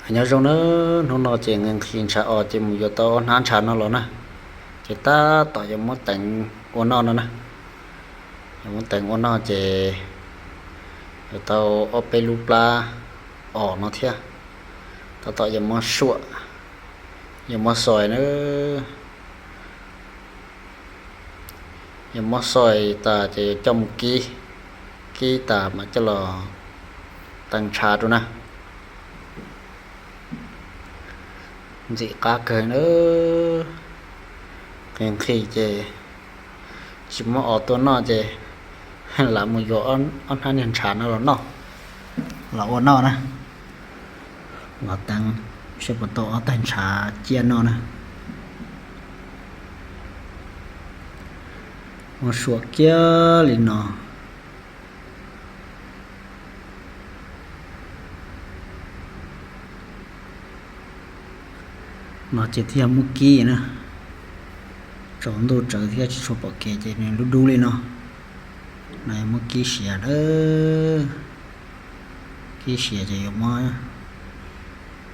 Nyob zoo na, hnub no ces nqhis nqhis ntshav os ces mus yuav tau ob hnab ntshav no los na, ces tab tom yuav muab teev ua noj no na. Yuav muab teev ua noj ces yuav tau ob peb lub plab os no thiab. Tab tom yuav muab suam, yuav muab xoi na. Yuav muab xoi tas ces yuav coj mus kib, kib tas mas coj los teev ntshav rau na. Ntxim qab kawg na. Nqhis nqhis ces tsis muab os tua noj ces lam mus yuav ob hnab niag ntshav no los noj, los ua noj na. Los teev seb puas tau ob tag ntshav ciaj noj na. Muab suam kiag li no. No ces thiaj yog muab kib na. Tsaus ntuj tsawv thiab tsis tshua pom kev ces nws dub dub li no. No yog muab kib siav na. Kib siav ces yuav muab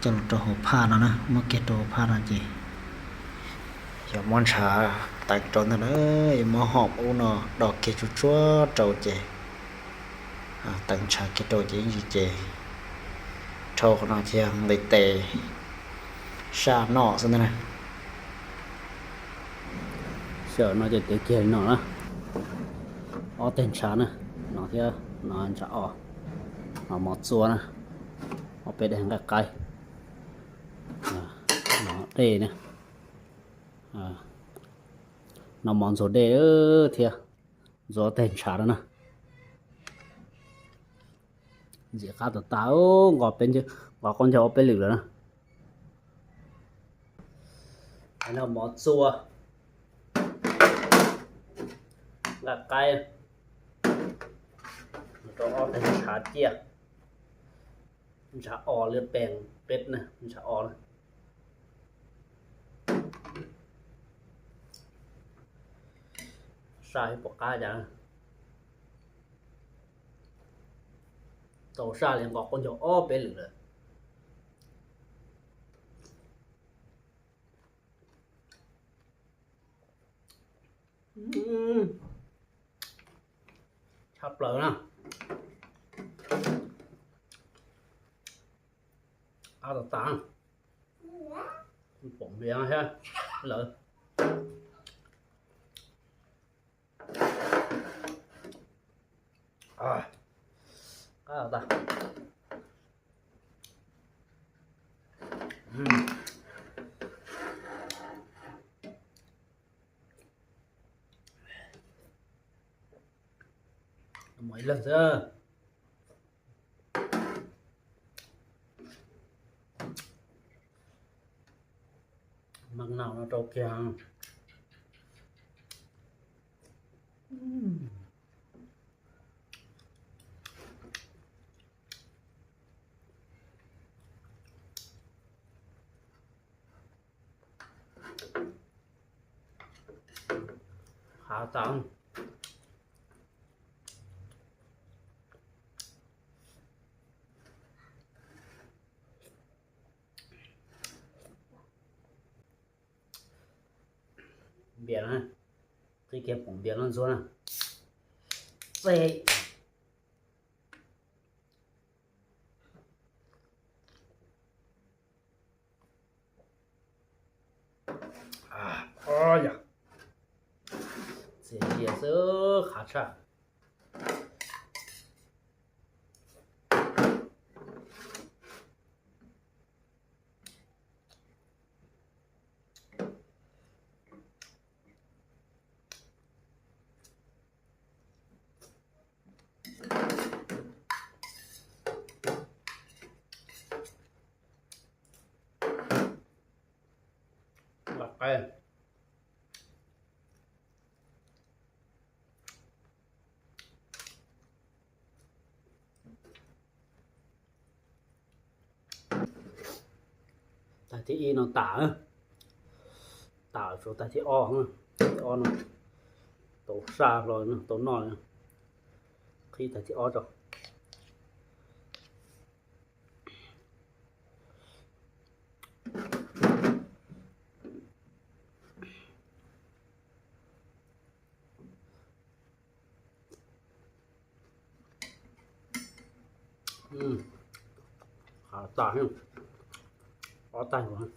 coj los rau hauv phaj no na, muab kiag rau hauv phaj no ces yog muab ntshav teev rau ntawd na. Yuav muab hom ub no do kiag tsuag tsuag rau ces teev ntshav kiag rau ces ib ntsis ces dhau qhov no ces yog nqis tes saj noj xwb ntag na. Sij hawm no ces twv kiag li no na, ob teg ntshav na, no thiab no ntshav os, no mov txua na, ob peb daim nqaij qaib, no dej na, no mov ntxuag dej thiab ntxuag ob teg ntshav no na. Ntxim qab tas tas, nqos peb, nqos qaub ncaug ob peb lwm lawm na. No mov txua, nqaij qaib, rau ob teg ntshav ciaj, ntshav os liab pees peb na, ntshav os na. Saj ib puas qab cas, tau saj li nqos qaub ncaug ob peb lwm lawm. Tshaj plaws na. Qab tas tas. Pom npias thiab lawm. Qab tas tas. Mus ib leeg xwb. Maj nau no rau kiag. Hav tas. Npias na, qhib kiag pom npias no ntxuag na. Txej. Txias npias xwb qhav tshaj. Nqa qaib. Tais thib ib no tas, tas tsuas tais thib ob, tais thib ob no tau saj hlo tau noj, qhib tais thib ob tso. Qab tag, qab tag npaum.